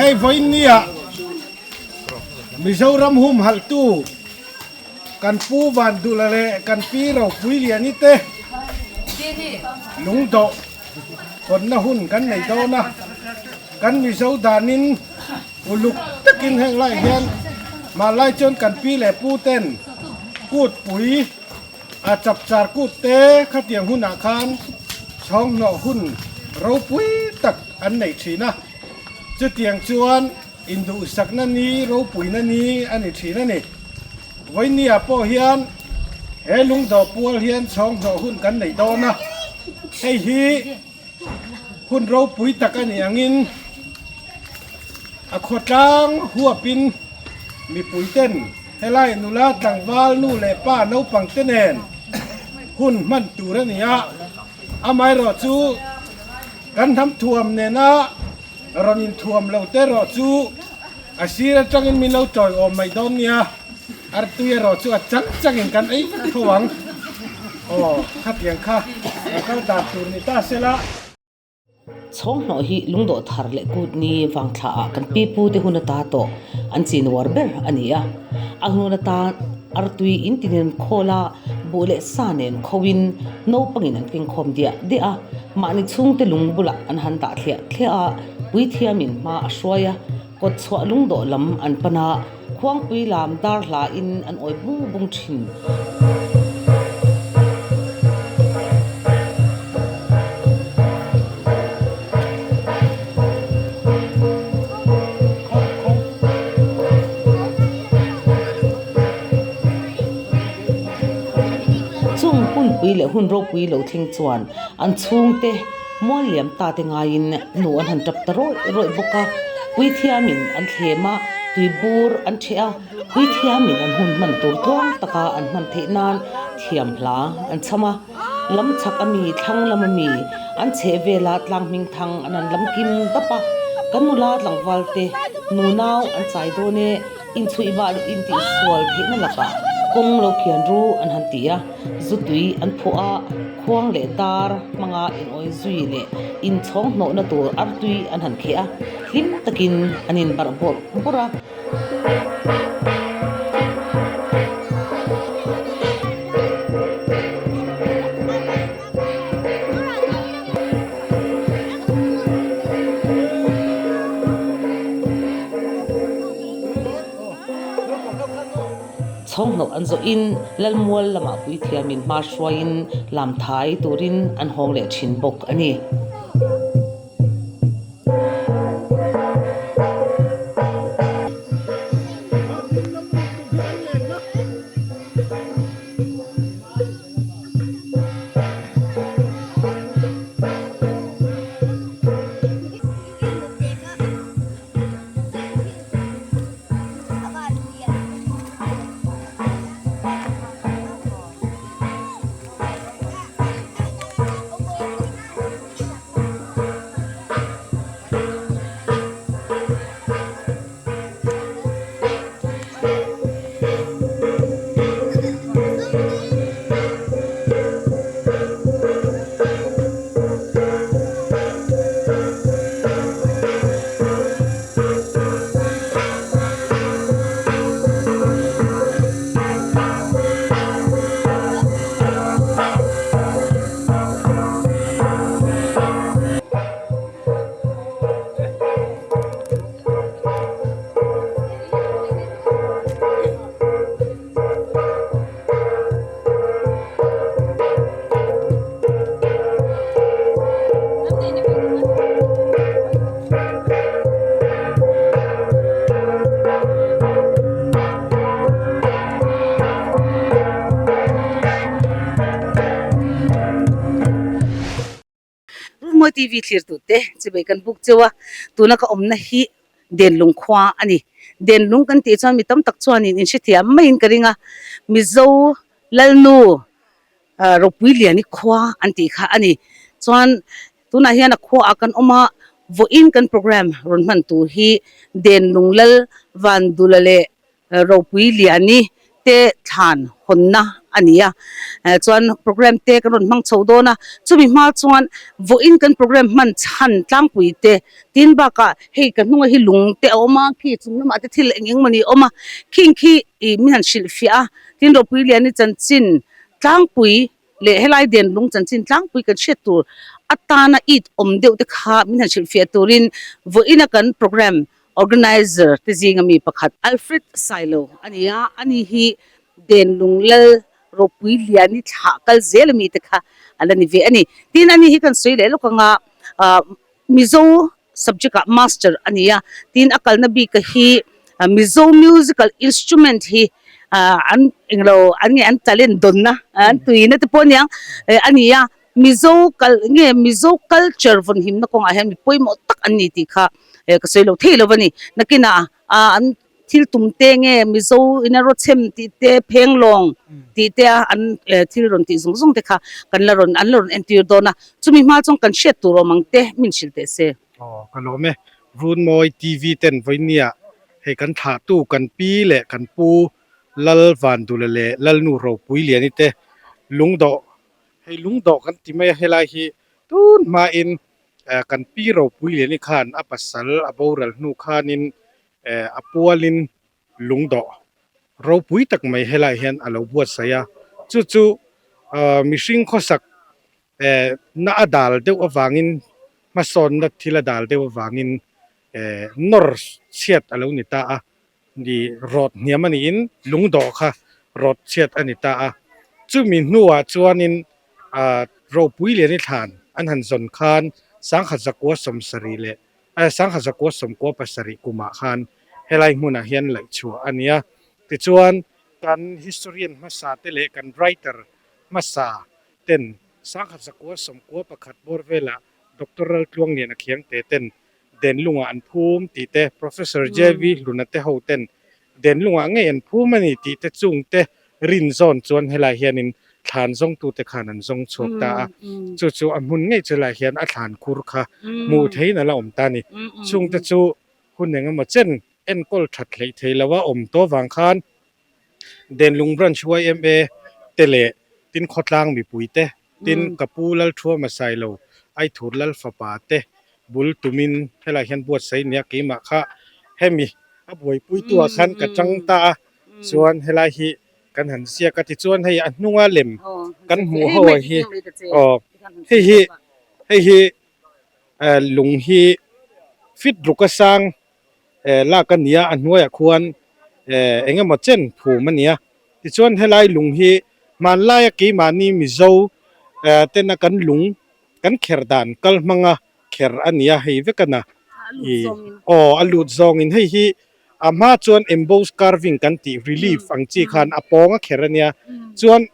Hei vawiin nia Mizoram humhalhtu kan Pu Vandula leh kan Pi Ropuiliani te lungdawh hawnna hun kan nei dawn a, kan Mizo danin uluk takin heng lai hian hmanlai chuan kan pi leh pu ten kutpui a chapchar kut te khatiang hunah khan chhawnghnawh hun ropui tak an nei thin a, chutiang chuan induhsakna ni ropuina ni a ni thin a ni. Vawinia pawh hian he lungdawh pual hian chhawnghnawh hun kan nei dawn a, hei hi hun ropui tak a nih angin a khawtlang huapin mipui ten helai nula tlangval nu leh pa naupang te nen hun hman tur a ni a, amaherawh chu kan hnam thuam nena rawn inthuam lo te erawh chu a sir atangin min lo tawiawm mai dawn nia, artui erawh chu a chang changin kan ei vek tho ang. Aw, khatiang kha ka kal dan tur ni ta sela. Chhawnghnawh hi lungdawh thar leh kut ni vangthla ah kan pi pu te hun ata tawh an chin uar ber a ni a. A hnun atan artui in tinin khawl a, buh leh sa nen kho in naupangin an keng khawm diah diah a, mahni chhungte lung bulah an han dah thliah thliah a, puithiamin hma a hruai a, kawt chhuah lungdawh lam an pan a, khuangpui lam dar hla in an awi bung bung thin. Chung hunpui leh hun ropui lo thleng chuan an chhungte mual liam ta te ngaiin nu an han tap ta rawih rawih bawk a, puithiamin an thlem a, tuibur an ṭheh a, puithiamin an hun hman tur tluang taka an hman theih nan thiam hla an chham a, lam chhak a mi, thlang lam a mi, an chheh vela tlang hming thang an han lam kim dap a, kan nula tlangval te nunau an chai dawn e. Inchhuih vah leh intihsual theihna lakah kawng lo khian ru an han ti a, zu tui an phuah a, khuang leh dar hmanga inawi zui leh inchhawng hnawhna tur artui an han kheh a, hlim takin an inbarh bawrh bawrh a. Chhawnghnawh an zawhin Lalmual lamah puithiamin hma hruaiin lamthai turin an hawng leh thin bawk a ni. Ruhmawi TV thlir tute chibei kan buk cheu a, tuna ka awmna hi Denlung khua a ni. Denlung kan tih chuan mi tam tak chuanin in hrethiam maiin ka ring a, Mizo Lalnu Ropuiliani khua an tih kha a ni. Chuan tunah hian a khuaah kan awm a, vawiin kan programme rawn hman tur hi Denlung Lal Vandula leh Ropuiliani te thlan hawnna a ni a chuan programme te kan rawn hmang chho dawn a chumi hma chuan vawiin kan programme hman chhan tlangpui te tin bakah hei ka hnunga hi lung te a awm a khi chung lamah te thil eng eng mawni a awm a khing khi ih min han hrilhfiah a tin ropui liani chanchin tlangpui leh helai den lung chanchin tlangpui kan hriat tur atana it awm deuh te kha min han hrilhfiah turin vawiina kan programme Organizer te zinga mi pakhat Alfred Sailo a ni a, ani hi Denlung Lal Ropui Liani thlah kal zel ami te kha a la ni ve a ni. Tin, ani hi kan sawi leh lawk anga Mizo subject ah master a ni a, tin a kalna bik a hi Mizo musical instrument hi an englo an nge an talent dawnna an tuina te pawh aniang a ni a. Mizo kal nge Mizo culture vawn himna kawngah hian mi pawimawh tak an ni tih kha ka sawi lo thei lo a ni. Nakinah an thil tum te nge Mizo ina rawchhem tih te phenglawng tih te a an thil rawn tih zawng zawng te kha kan la rawn an la rawn entir dawn a. Chumi hma chuan kan hriat tur awm ang te min hrilh teh se. Aw ka lawm e. Runmawi TV ten vawinia hei kan thlahtu kan pi leh kan pu Lal Vandula leh Lalnu Ropui Liani te lungdawh Hei lungdawh kan ti mai a, helai hi tun hmain kan pi ropui liani khan a pasal a boral hnu khanin a pualin lungdawh ropui tak mai helai hian a lo buatsaih a, chu chu mihring khawsak na a dal deuh avangin hmasawnna thil a dal deuh avangin nawr chhiat a lo ni ta a. Ni rawt hniam a niin lungdawh kha rawt chhiat a ni ta a. Chumi hnuah chuanin ah ropui lian i thlan an han zawn khan sangkhat zakua sawmsarih leh eh sangkhat zakua sawmkua pasarih kumah khan helai hmunah hian laih chhuah a ni a. Tichuan kan historian hmasa te leh kan writer hmasa ten sangkhat zakua sawmkua pakhat bawr velah Doctor Raltluangliana Khiangte ten Denlungah an phum tih te, Professor JV Hluna te ho ten Denlungah ngei an phum a ni tih te chung te rin zawn chuan helai hianin thlan zawngtute khan an zawng chhuak ta a. Chu chu a hmun ngei chu helai hian a thlan khur kha hmuh theiin a la awm ta a ni. Chungte chu hun engemaw chen enkawl that hleih thei lo a awm tawh vang khan Denlung Branch yma te leh tin khawtlang mipui te Tin, ka pu Lalthuama Sailo, Aithur Lal fapa te bul tumin helaiah hian buatsaih nia keimah kha hemi a buaipuituah khan ka chang ta a, chuan helai hi kan han ziak a tichuan hei a hnunga lem kan hmuh ho hi aw hei hi hei hi lung hi fit ruk a sang lak a ni a, a hnuaiah khuan eng emaw chen phum a ni a. Tichuan helai lung hi hmanlaia keimahni Mizo tena kan lung kan kher dan kal hmanga kher a ni a, hei vek a na. Aw a lut zawngin hei hi a hma chuan embossed carving kan tih relief ang chi khan a pawng a kher a nia. Chuan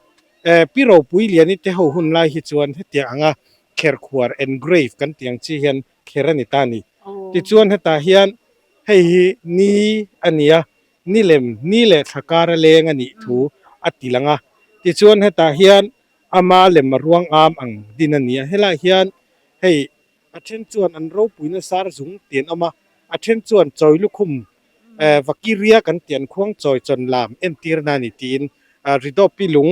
Pi Ropui Liani te ho hun lai hi chuan hetiang anga kherkhuar engrave kan tih ang chi hian kher a ni ta a ni. Tichuan hetah hian hei hi ni a ni a, ni lem ni leh thla kar a leng a nih thu a ti lang a. Tichuan hetah hian ama lem a ruang am ang din a ni a. Helaiah hian hei a then chuan an ropuina sar zung tih an awm a, a then chuan chawi lukhum vakiria kan tih an khuang chawi chawn lam entirna a ni tiin Ridawpi lung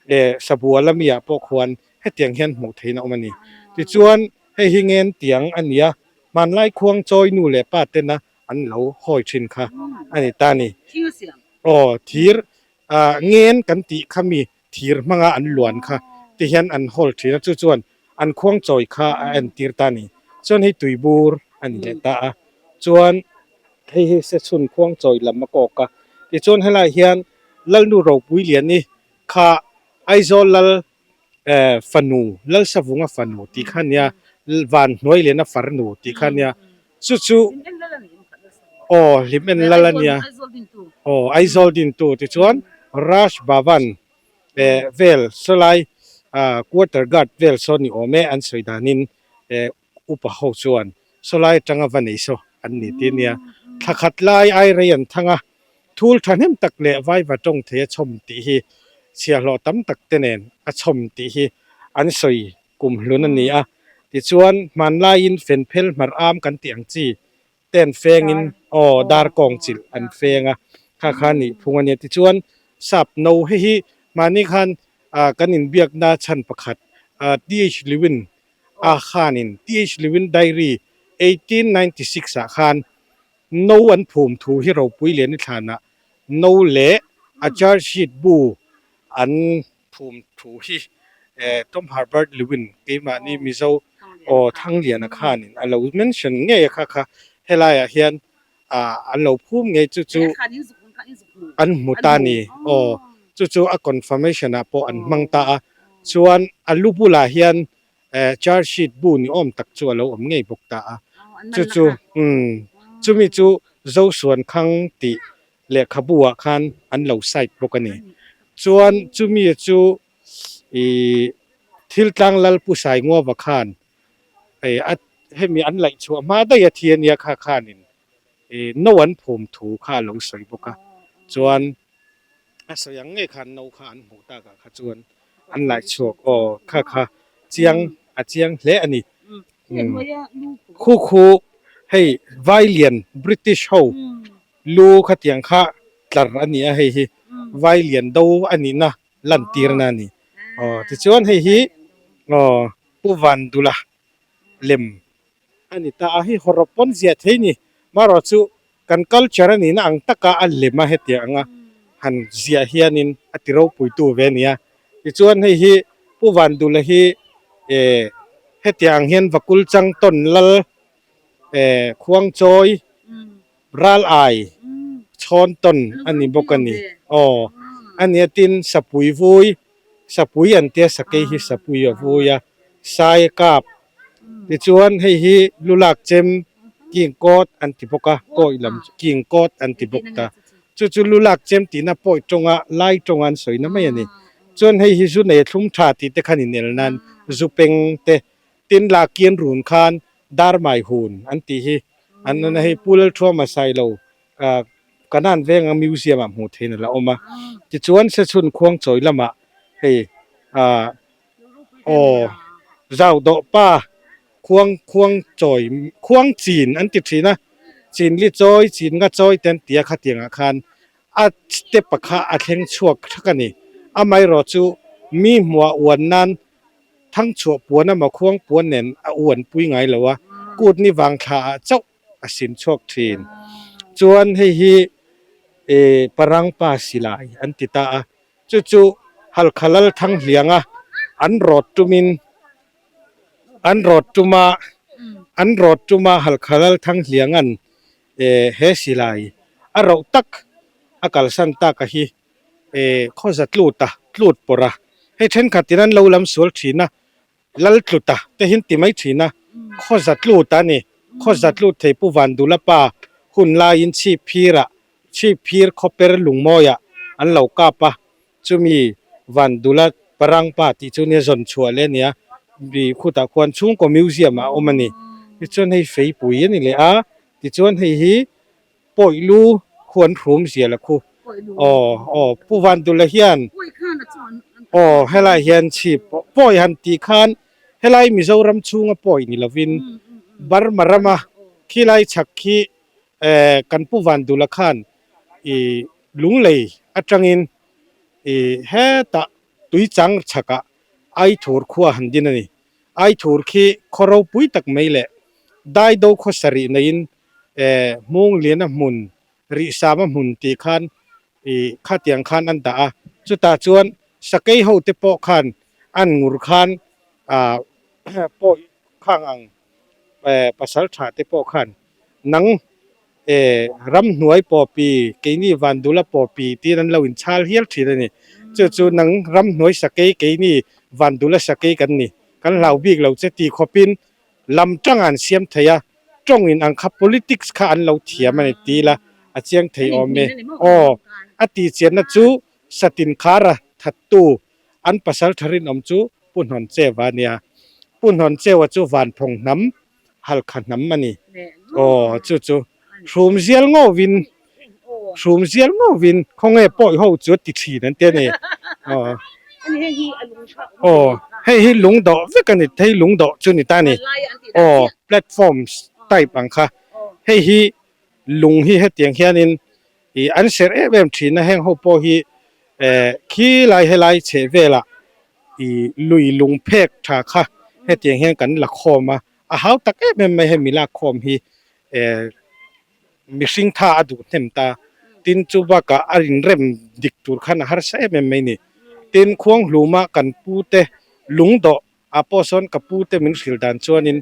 leh Sabual ami ah pawh khuan hetiang hian hmuh theihna awm a ni. Tichuan hei hi ngen tiang a ni a, hmanlai khuang chawi nu leh pa tena an lo hawi thin kha a ni ta a ni. Aw thir ah ngen kan tih kha mi thir hmanga an luan kha ti hian an hawl thin a, chu chuan an khuang chawi kha a entir ta a ni. Chuan hei tuibur a ni leh ta a, chuan hei hi Sechhun khuang chawi lam a kawk a, tichuan helaiah hian Lalnu Ropui Liani kha Aizawl Lal fanu, Lalsavunga fanu tih kha nia, Van hnuai lena farnu tih kha nia, chu chu aw hlim en lal a nia, aw Aizawl dintu tichuan Raj Bhavan vel sawlai quarter guard vel saw ni awm e an sawi danin upa ho chuan sawlai atanga va nei saw an ni tih a nia. Thla khat lai ai rei an thang a, thul thahnem tak leh vaiva tawng thei a chhawm tih hi chhiahhlawh tam tak te nen a chhawm tih hi an sawi kum hlun a ni a. Tichuan hmanlaiin fenphel hmar am kan tih ang chi ten fengin aw dar kawng chilh an feng a, kha kha nih phung a nia. Tichuan Sap no hei hi mahni khan kan inbiakna chhan pakhat TH Lewin a khanin TH Lewin Diary 1896 ah khan no an phum thu hi ropui leh ni thlanah no leh a charge sheet bu an phum thu hi Tom Herbert Lewin keimahni Mizo aw Thangliana khanin a lo mention ngei a kha kha helaiah hian an lo phum ngei chu chu an hmu ta ni aw chu chu a confirmation ah pawh an hmang ta a chuan a lu bulah hian charge sheet bu ni awm tak chu a lo awm ngei bawk ta a chu chu umm chumi chu Zosuankhang tih lehkhabu ah khan an lo site bawk a ni chuan chumi chu ih thil tlang lal pu Sainguava khan hei a hemi an laih chhuah hma daih a thi a nia kha khanin ih no an phum thu kha a lo sawi bawk a chuan a sawi ang ngei khan no kha an hmuh takah kha chuan an laih chhuak aw kha kha chiang a chiang hle a ni khu khu hei Vailian British ho lu khatiang kha tlar a ni a hei hi Vailian do a nihna lantirna a ni. Aw tichuan hei hi aw Pu Vandula lem a ni ta a, hei hawrawp pawn ziah thei ni. Marawh chu kan culture a nihna ang taka a lem a hetiang anga han ziah hianin a ti ropuitu ve a ni a. Tichuan hei hi Pu Vandula hi eh hetiang ang hian Vakul Chang tawn lal eh Khuangchawi Ral ai chhawn tawn a ni bawk a ni. Aw, a nia tin sapui vui, sapui an tia sakei hi sapui a vui a, sai a kap. Tichuan hei hi lulak chem king kawt an ti bawk a, kawi lam chu king kawt an ti bawk ta. Chu chu lulak chem tihna pawi tawnga lai tawnga an sawina mai a ni. Chuan hei hi zu nei a thlum tha tih te khan inel nan zu peng te tin la kian run khan dar mai hun an tih hi an an hei Pu Lalthuama Sailo Kanan venga museum ah hmuh theih in a la awm a tichuan Sechhun Khuangchawi lamah hei ah aw zau dawh pa khuang khuang chawi khuang chin an ti thin a chin li chawi chin nga chawi te an ti a khatiang ah khan a step a kha a thleng chhuak thak a ni amaherawh chu mi hmuah uan nan Thangchhuah puan emaw khuang puan nen a u an pui ngai lo a, kut ni vang thla ah chauh a sin chhuak thin. Chuan hei hi eh Parang pa silai an ti ta a, chu chu Halkha Lal Thanghlianga an rawt tumin an rawt tuma an rawt tuma Halkha Lal Thanghlianga'n eh he silai a roh tak a kalsan tak a hi eh khawza tlut a, tlut pawrh a, hei thenkhat in an lo lam sual thin a, lal tlut a te hi an ti mai thin a, khawza tlut a ni, khawza tlut thei Pu Vandula pa hun laiin chhip phir ah, chhip phir khawper lungmawi ah an lo kap a, chumi Vandula parang pa tih chu nia zawn chhuah leh a nia, mi khutah khuan chhungkaw museum ah a awm a ni, tichuan hei feipui a ni leh a, tichuan hei hi. Pawi lu khu an hrum zial a khu. Aw aw Pu Vandula hian aw helai hian chhip pawi han tih khan helai Mizoram chhunga pawi ni lovin Burma rama khilai chhak khi eh kan Pu Vandula khan ih lunglei atangin ih hetah tuichang chhakah Aithur khua han din a ni. Aithur khi khaw ropui tak mai leh Daido khaw sarih neiin eh hmung liana hmun rih sama hmun tih khan ih khatiang khan an dah a, chutah chuan sakei ho te pawh khan an ngur khan ah pawi khang ang eh pasal tha te pawh khan nang eh ramhnuai pawhpi keini vandula pawhpi tiin an lo inchhal hial thin a ni, chu chu nang ramhnuai sakei keini vandula sakei kan ni kan hlau bik lo che ti khawpin lam tang an siam thei a, tawng in ang kha politics kha an lo thiam a ni ti ila a chiang thei awm e. Aw, a tih chianna chu Satin Khara thattu an pasal tha rinawm chu Pu Hnawn Cheua a nia. Pu Hnawn Cheua chu Vanphawng hnam, Halkha hnam a ni. Aw, chu chu hrum zial ngawin, hrum zial ngawin khawnge pawi ho chu a ti thin an ti a ni. Aw. Aw, hei hi lung dawh vek a ni, hei lung dawh chu ni ta a ni. Aw, platforms type ang kha. Hei hi lung hi hetiang hianin ih an serh em em thin a, heng ho pawh hi. Eh khilai helai chheh velah ih lui lung phek tha kha hetiang hian kan la khawm a, a hau tak em em mai hemi lak khawm hi eh mihring tha a duh hnem ta. Tin chu bakah a inrem dik tur khan a harsa em em mai ni. Tin khuanghluma kan pu te lungdawh Ah pawh sawn ka pu te min hrilh dan chuanin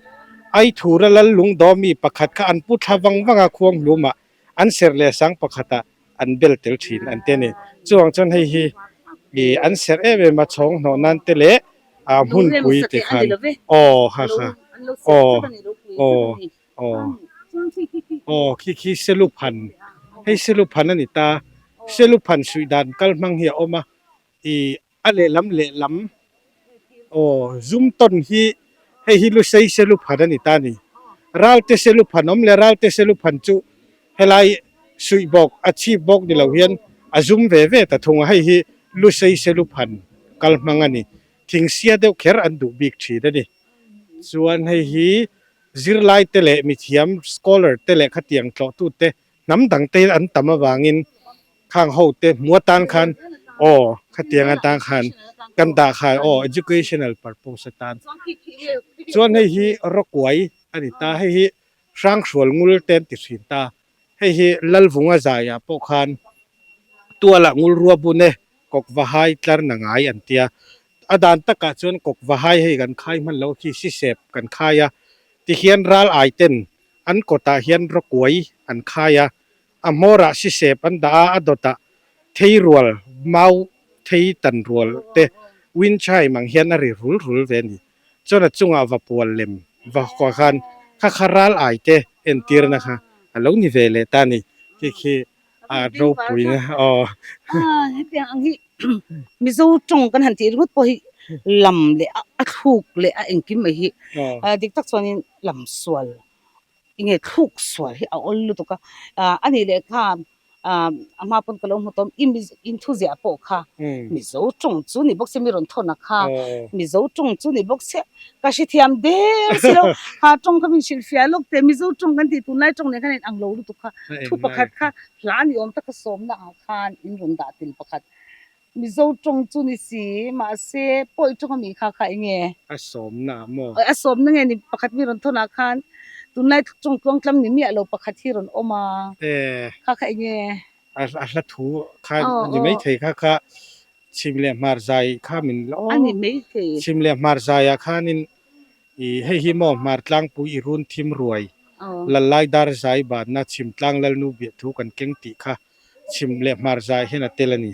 Aithura lal lungdaw mi pakhat kha an pu thla vang vang a khuang hlumah an serh leh sang pakhatah an bel tel thin an ti a ni. Chuvang chuan hei hi ih an serh em em a chhawng hnawh nan te leh ah hmunpui ti khan aw ha kha aw aw aw aw khi khi seluphan hei seluphan a ni ta seluphan suih dan kal hmang hi a awm a ih A lehlam lehlam aw zum tawn hi hei hi Lusei Seluphan a ni ta a ni. Ralte Seluphan awm leh Ralte Seluphan chu helai suih bawk a chhip bawk ni lo hian a zum ve ve ta thung a, hei hi Lusei Seluphan kal hmang a ni. Thingsia deuh kher an duh bik thin a ni. Chuan hei hi zirlai te leh mithiam scholar te leh khatiang tlawhtute hnam dang te an tam avangin Khang ho te hmu atan khan aw khatiang atan khan kan dah kha aw educational purpose atan chuan hei hi rawkuai a ni ta hei hi Hranghrual ngul te an ti thin ta hei hi Lalvunga zaiah pawh khan tualah ngul rua bun e Kawkvahai tlar na ngai an tia a dan takah chuan Kawkvahai hei kan khai hman lo khi sisep kan khai a tihian ral ai ten an kawtah hian rawkuai an khai a A hmawrah sisep an dah a, a dawtah thei rual, mau thei tan rual te wind chime ang hian a ri rul rul ve a ni. Chuan a chungah va pual lem va kua khan kha kha ral ai te entirna kha a lo ni ve leh ta a ni. Khi khi a ropui na aw. Hetiang ang hi Mizo tawng kan han tih ringawt pawh hi lam leh a thluk leh a engkim mai hi dik tak chuanin lam sual Enge thluk sual hi a awl lutuk a, a nih leh kha a hma pawn ka lo hmu tawm i inthuziah pawh kha Mizo tawng chu ni bawk se mi rawn thawn a kha Mizo tawng chu ni bawk se ka hrethiam der si lo ha tawng kha min hrilhfiah lawk teh Mizo tawng kan tih tunlai tawng nen khan in ang lo lutuk kha thu pakhat kha hla ni awm taka sawmna ah khan in rawn dah tel pakhat Mizo tawng chu ni si, mahse pawi tawng ami kha kha enge? A sawmna ah maw? A sawmna nge ni pakhat mi rawn thawn ah khan tunlai tawng tluangtlam ni miah lo pakhat hi rawn awm a, kha kha enge? A hla thu kha a ni maithei kha kha chhim leh hmar zai kha min la aw. A ni maithei. Chhim leh hmar zai ah khanin i hei hi maw hmar tlangpui i run thim ruai lallai dar zai banna chhim tlang lalnu biahthu kan keng tih kha Chhim leh hmar zai hian a tel a ni.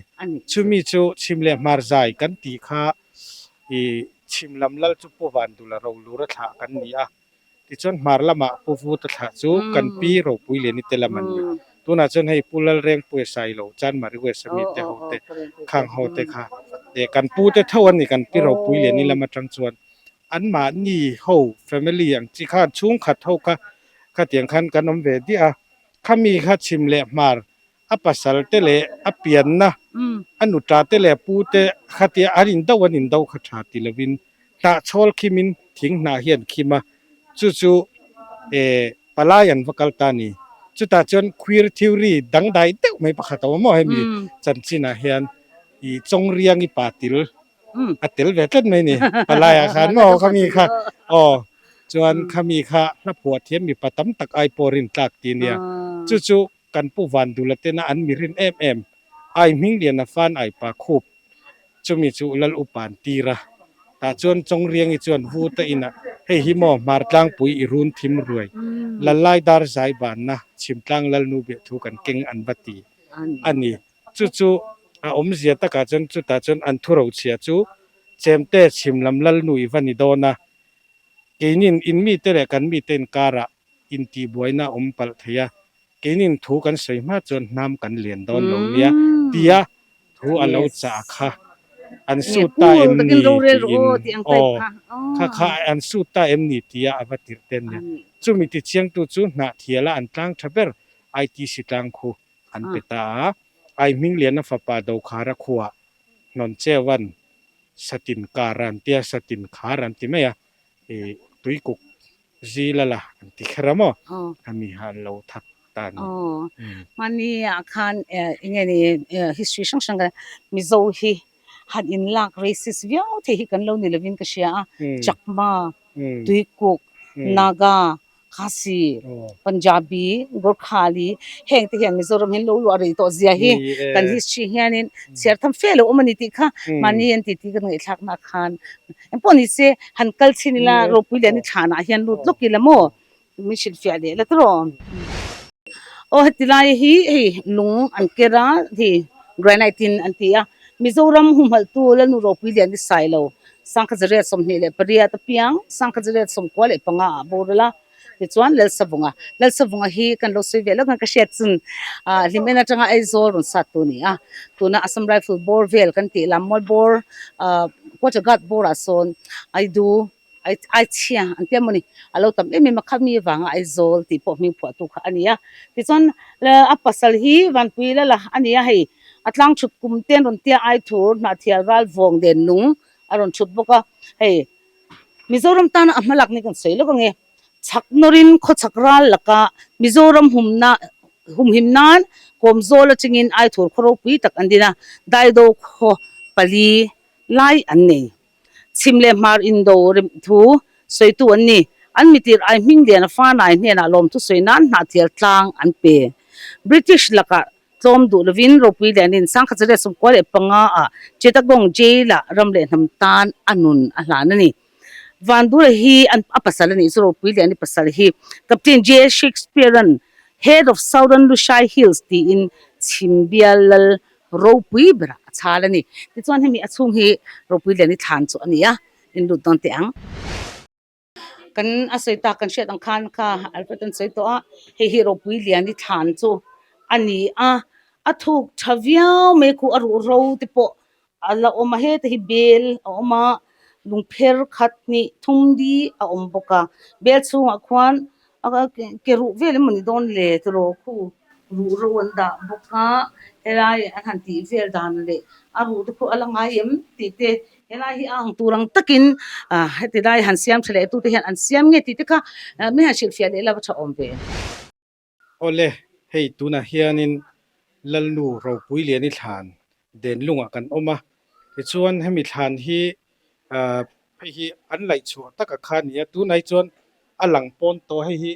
Chumi chu chhim leh hmar zai kan tih kha i chhim lam lal chu Pu Vandula Rolura thlah kan ni a, tichuan hmar lamah Pu Vuta thlah chu kan Pi Ropuiliani te lam an ni. Tunah chuan hei Pu Lalrengpuia Sailo, Chanmari West a mi te ho te, Khang ho te kha eh kan pu te tho an ni kan Pi Ropuiliani lam atang chuan anmahni ho family ang chi khan chhungkhat ho kha khatiang khan kan awm ve diah a. Khami kha chhim leh hmar a pasal te leh a pianna a nuta te leh pu te khatia an in do an in do kha tha ti lovin hnah chhawl khimin thing hnah hi an khim a, chu chu eh palai an va kal ta a ni. Chutah chuan queer theory dangdai deuh mai pakhat a awm maw hemi chanchinah hian ih Chawngriangi pa til a tel ve tlat mai a ni palaiah khan maw khami kha aw. Chuan khami kha hla phuah thiam mipa tam tak ai pawh rin tlak ti nia. Chu chu kan Pu Vandula tena an mi rin em em, ai hming lian a fan ai pa khup chumi chu Lal Upa an tir a. Tah chuan Chawngriangi chuan vu ta inah hei hi maw Hmartlangpui i run thim ruai, Lallai dar zai banna Chhimtlang Lalnu biahthu kan keng an va ti a ni. Chu chu a awmzia takah chuan chutah chuan an thurochhia chu Chemte Chhimlam Lalnu i va ni dawn a, Keinin in mite leh kan mite inkarah intihbuaina a awm palh thei a, keinin thu kan sawi hma chuan hnam kan lian dawn lo nia tia thu a lo chah kha an sut ta em ni tiin aw kha kha an sut ta em ni tia a va tirh te nia. Chumi tichiangtu chu Hnahthiala an tlang tha ber ITC tlang khu an pe ta a, Aihmingliana fapa Dokhara khuah Hnawncheuan Satin kar an tia, satin khar an ti mai a, ih tuikuk zila la an ti kher a maw? Ami kha an lo that. ta a ni. Aw, hmani ah khan enge ni history hrang hrang kha Mizo hi han in lak racist viau thei hi kan lo ni lovin ka hria a, Chakma, Tuikuk, Naga, Khasi, Punjabi, Gorkhali heng te hian Mizoram hi an lo luah rei tawh zia hi kan history hianin chhiar tham fe lo awm a ni tih kha mahni an titi kan ngaihthlakna khan engpawh ni se han kal chhin ila ropui leh ni thlanah hian lut lawk ila maw min hrilhfiah leh la tawh. Aw heti lai hi hei lung an ker a hei granite in an ti a Mizoram humhalhtu Lalnu Ropui Lian i sai lo 1828 apiang 1895 ah boral a tichuan Lalsavunga Lalsavunga hi kan lo sawi ve lawk a ka hriat chun ah hlim en atanga Aizawl rawn sat tu a ni a tuna Assam Rifle bawr vel kan tih lam mual bawr ah quarter guard bawr ah sawn Aidu Ai chhia an tia mawni a lo tam em em a khami avanga Aizawl tih pawh hming phuahtu kha a ni a tichuan a pasal hi Vanpui Lala a ni a hei a tlang thut kum te an rawn tia Aithur Hnahthial ral vawng den lung a rawn thut bawk a hei Mizoram tana a hmalak ni kan sawi lawk ange chhak nawrin khawchhak ral laka Mizoram humna humhim nan Kawmzawl atangin Aithur khaw ropui tak an din a Daido khaw pali lai an nei. Chhim leh hmar indo rem thu sawitu an ni. An mitir ai hming lian a fanai hnenah lawmthu sawi nan hnahthial tlang an pe. British lakah tlawm duh lovin ropui lianin 1995 ah Chittagong Jail ah ram leh hnam tan a nun a hlan a ni. Vandura hi an a pasal a nih chu ropui liani pasal hi Captain JS Shakespeare-a'n Head of Southern Lushai Hills tiin chhim bial lal Ropui berah a chhal a ni. Tichuan hemi a chhung hi ropui lian i thlan chu a ni a, in lut dawn teh ang. Kan a sawi tak kan hriat ang khan kha Alfred an sawi tawh a, hei hi ropui lian i thlan chu a ni a, a thuk tha viau mai khu a ruh ro te pawh a la awm a, heta hi bel a awm a, lungpher khat hnih thum di a awm bawk a, bel chhungah khuan ke ruh vel emaw ni dawn le tiraw khu ruh ro an dah bawk a helai an han tih vel dan leh a ruh te pawh a la ngai em tih te helai hi a ang tur ang takin ah heti lai han siam tha leh tute hian an siam nge tih te kha mi han hrilhfiah leh lova tha awm ve. Awle, hei tunah hianin Lalnu Ropui Liani thlan Denlungah kan awm a, tichuan hemi thlan hi hei hi an laih chhuah taka kha a ni a, tunah hi chuan a lang pawn tawh hei hi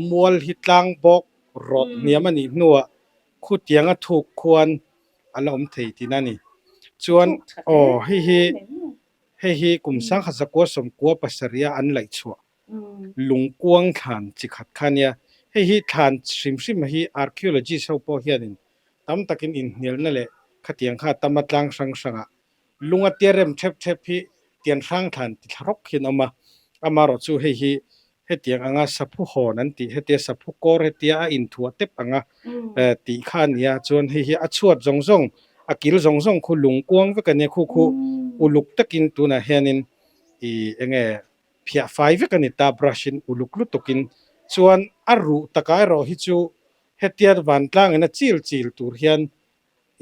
mual hi tlang bawk rawt hniam a nih hnuah khutianga thuk khuan a la awm thei tihna a ni. Chuan aw hei hi hei hi kum 1997 a an laih chhuah lungkuang thlan chi khat kha nia. Hei hi thlan hrim hrim hi archaeologist ho pawh hianin tam takin inhnialna leh khatiang kha tam a tlang hrang hrangah lunga tia rem thep thep hi tian hrang thlan ti thla rawk hian a awm a. Amaherawh chu hei hi hetiang anga saphu hawn an tih hetia saphu kawr hetia a inthuah tep anga tih kha a nia. Chuan hei hi a chhuat zawng zawng a kil zawng zawng khu lungkuang vek a nia khu khu uluk takin tunah hianin ih enge phiah fai vek a ni ta brush in uluk lutuk in chuan a ruh takah erawh hi chu hetia vantlang in a chil chil tur hian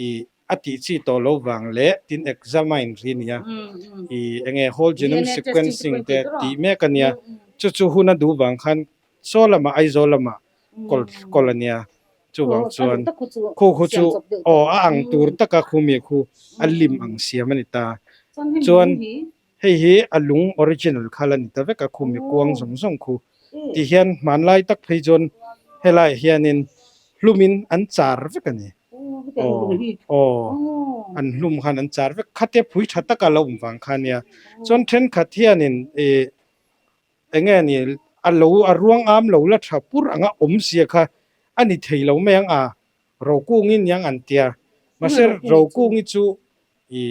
ih a tih chi tawh lo vang leh tin examine ri a nia ih enge whole genome sequencing te tih mek a nia chu chu hun a duh vang khan saw lamah Aizawl lamah kawl kawl a nia chuvang chuan khu khu chu aw a ang tur taka khu mi khu a lim ang siam a ni ta chuan. Hei hi a lung original kha la ni ta vek a, khumi kuang zawng zawng khu ti hian hmanlai tak phei chuan helaiah hianin hlumin an char vek a ni. Aw aw an hlum khan an char vek khatia phui tha taka lo awm vang kha a nia. Chuan thenkhat hianin ih eng nge ni a lo a ruang am lo la tha pur anga awm sia kha a ni thei lo mai ang a Rokungi niang an tia. Mahse Rokungi chu i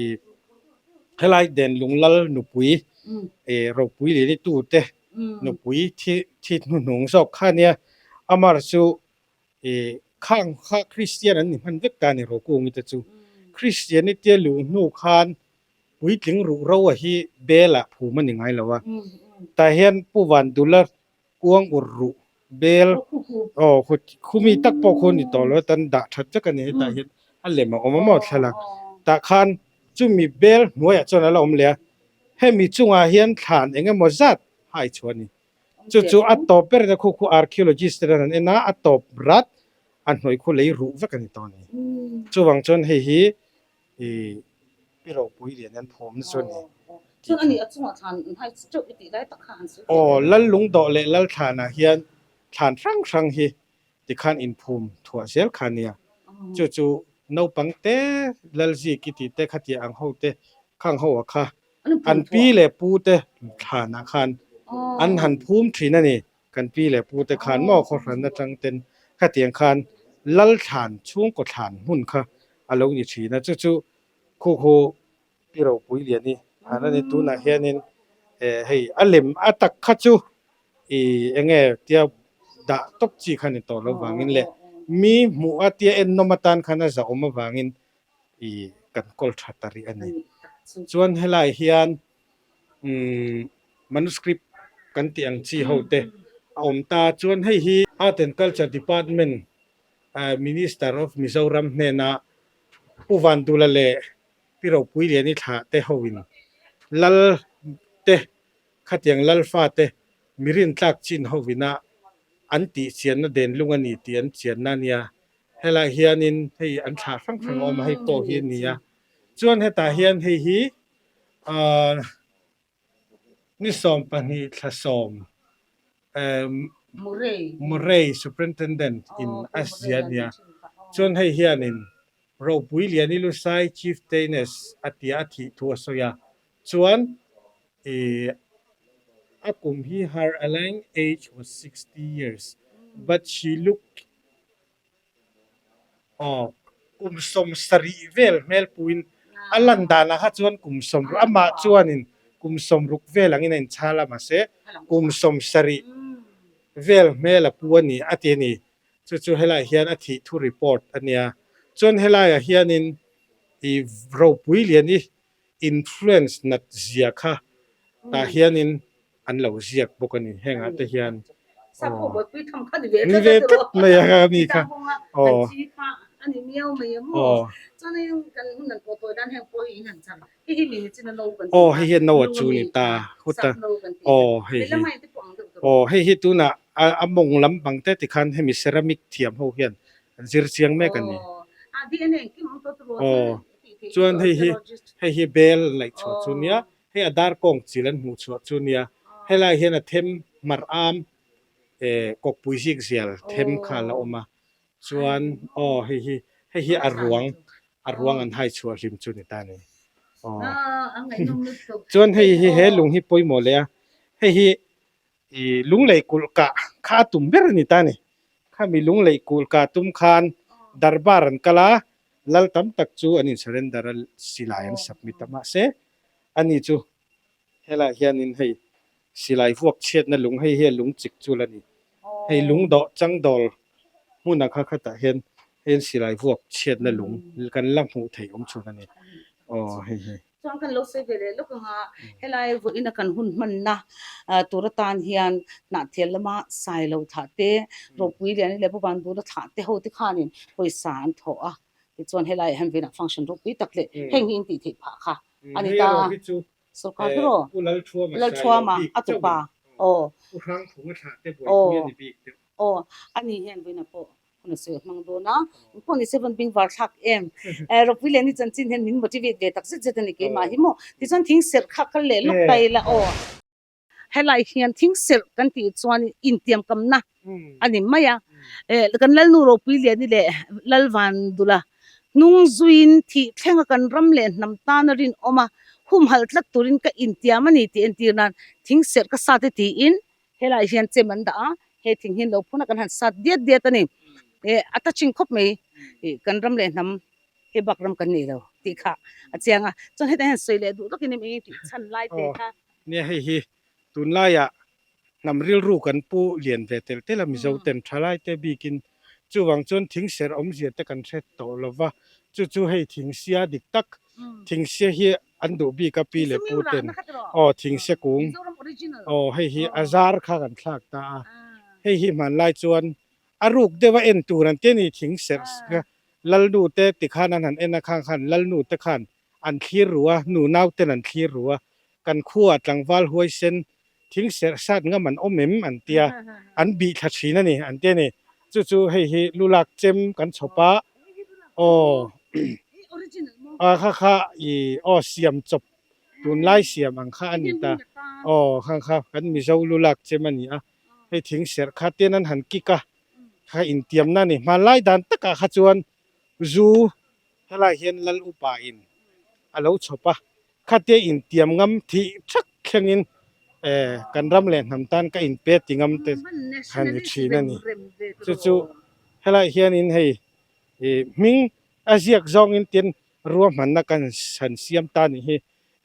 helai Denlunglal nupui i ropui leh ni tute nupui thi thi hnuhnung zawk kha ania. Amar chu i khang kha Kristian an ni hman vek ta a ni Rokungi te chu. Kristianity a luh hnu khan puitling ruh ro a hi bel ah phum a ni ngai lo a. Tah hian Pu Vandula kuang ur ruh bel aw khumi tak pawh khu ni tawh lo tan dah that vek a ni hetah hian a lem a awm a maw thlalak tah khan chumi bel hnuaiah chuan a la awm leh a hemi chungah hian thlan eng emaw zat hai chhuah a ni chu chu a tawp ber in a khu khu archaeologist te an en a a tawp rat. a hnuai khu lei ruh vek a ni tawh a ni. Chuvang chuan hei hi ih pi ropui lian an phum na chu a ni. Aw lal lungdawh leh lal thlanah hian thlan hrang hrang hi tikhan inphum thuah zel kha a nia. Chu chu naupang te Lalziki tih te khatia ang ho te khang ho ah kha an pi leh pu te thlanah khan an han phum thin a ni. Kan pi leh pu te khan maw khawhran atang ten khatiang khan lal thlan chhungkaw thlan hmun kha a lo ni thin a. Chu chu khu khu pi ropui lian i han a ni. Tunah hianin hei a lem a tak kha chu ih eng nge tia dah tawp chi kha ni tawh lo vangin leh mi hmuh a tia ennawm atan khan a zahawm avangin ih kan kawl tha ta rih a ni. Chuan helai hian umm manuscript kan tih ang chi ho te a awm ta. Chuan hei hi Art and Culture Department Minister of Mizoram hnena Pu Vandula leh Pi Ropuiliani thlah te hoin lal te Khatiang Lalfate mi rintlak chin hovina an tih chianna denlung a ni tih an chianna a nia. Helaiah hianin hei an thlah hrang hrang a awm a, hei pawh hi a ni a. Chuan hetah hian hei hi aah ni 12 thla 10 Murray Superintendent in a zia a nia. Chuan hei hianin Ropui Liani Lusai Chieftainess a tia a thih thu a sawi a. Chuan i a kum hi her alang age was 60 years but she looked aw kum 70 vel hmel puin a lan danah kha chuan kum 60 amah chuanin kum 60 vel angin a inchhal a mahse kum 70 vel hmel a pu a ni a ti a ni. Chu chu helaiah hian a thih thu report a nia. Chuan helaiah hianin i ropui lian i influence nat zia kha tah hianin an lo ziak bawk a ni hengah te hian aw ni ve tlat mai a mi kha aw aw aw hei hi no a chu ni ta huta aw hei hi aw hei hi tunah a mawng lampang te tikhan hemi ceramic thiam ho hian an zir chiang mek a ni aw. Chuan hei hi hei hi bel an laih chhuah chu nia, hei a dar kawng chil an hmuh chhuah chu nia, helai hian a them hmar am eh kawkpui zik zial them kha a la awm a, chuan aw hei hi hei hi a ruang a ruang an hai chhuah hlim chu ni ta ni aw chuan hei hi he lung hi pawimawh leh a, hei hi I lunglei kulh kah kha a tum ber a ni ta a ni. Khami lunglei kulh kah tum khan darbar an kal a, lal tam tak chu an in surrender a, silai an submit a. Mahse, ani chu helaiah hianin hei silai vuak chhiatna lung hei hi a lung chik chu la ni. Hei lung dawh changdawl hmuna kha khatah hian hei an silai vuak chhiatna lung kan la hmuh theih awm chhun a ni. Aw hei hi. Chuan kan lo sawi ve leh lawk ang a, helai vawiin a kan hun hmanna tur atan hian Hnahthial lama Sailo thlah te, Ropui Liani leh Pu Vandula thlah te ho te khanin pawisa an thawh a, tichuan helaiah hian vawiinah function ropui tak leh heng hi in tih theih phah kha a ni ta. Sorkar hi rawh Lalthuama a tupa aw aw ani hian vawiinah pawh Hun a sawi a hmang dawn a, engpawh ni se van bing var thlak em. Ropui leh ni chanchin hian min motivate ve tak zet zet a ni keimah hi maw. Tichuan thing serh kha kal leh lawk ta ila aw. Helai hian thing serh kan tih chuan intiamkamna a ni mai a. Kan Lalnu Ropui Liani leh Lalvandula hnung zuiin thih thlenga kan ram leh hnam tana rinawm a humhalh tlat turin ka intiam a ni tih entir nan thing serh ka sat e tiin Helaiah hian chem an dah a, he thing hi lo phun a kan han sat diat diat a ni. Eh a touching khawp mai, ih kan ram leh hnam he bak ram kan nei lo tih kha a chiang a. Chuan hetah hian sawi leh duh takin em eng tih chhan lai te kha. Nia hei hi tunlaiah hnam rilru kan pu lian ve tel tel a Mizo ten thalai te bikin chuvang chuan thing serh awmzia te kan hre tawh lova chu chu hei thingsia dik tak thingsia hi An duh bik a pi leh pu ten aw thingse kung aw hei hi a zar kha kan thlak ta a, hei hi hmanlai chuan a ruk deuh a en tur an ti a ni thing serh lalnu te tikhan an han en a khang khan lalnu te khan an thlir ru a nu nau ten an thlir ru a kan khua tlangval huaisen thing serh sat ngam an awm em an tia an bih thla thin a ni an ti a ni. Chu chu hei hi lu lak chem kan chhawp a, aw a kha kha ih aw siam chawp tunlai siam ang kha a ni ta, aw khang kha kan Mizo lu lak chem a ni a, hei thing serh kha ten an han kik a, kha intiamna a ni. Hmanlai dan takah kha chuan zu helai hian lal upa in a lo chhawp a, Khatia intiam ngam thih thak thlengin kan ram leh hnam tan ka inpe ti ngam te kha ni thin a ni. Chu chu helaiah hianin hei hming a ziak zawngin tin ruahmanna kan han siam ta nih hi.